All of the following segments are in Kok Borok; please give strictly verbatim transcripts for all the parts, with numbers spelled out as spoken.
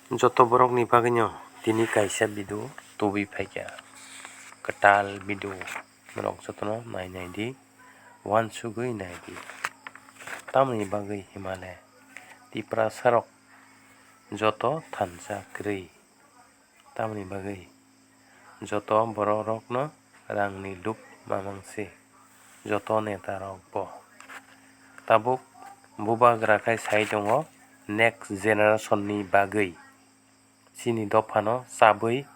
Joto borokni bagwino tini kaisa video tubui phaikha. Kwtal video norok jotono nai nai di, uansugwi nai di. Tamoni bagwi himale Tiprasarok joto thansa kwrwi. Tamoni bagwi joto borokrokno rangni luk mamang se, joto netarokbo. Tabuk bubagra khai sai tongo next generation ni bagwi, chini dophano chabwi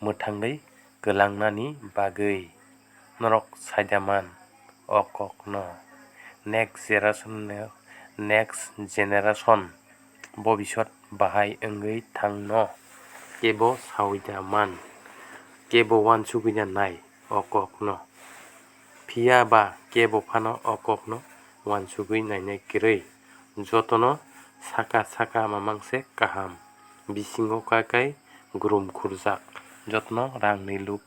mwthangwi kwlangnani bagwi. Norok saida man o kokno. Next generation, next generation bobisot bahai wngwi thangno kebo sawi da man, kebo uansugwi da nai o kokno. Phiya ba kebo phano o kokno uansugwi nainai kwrwi. Jotono saka saka mamang se kaham. Bisingo kai kai grum khurjak. Jotono rangni luk.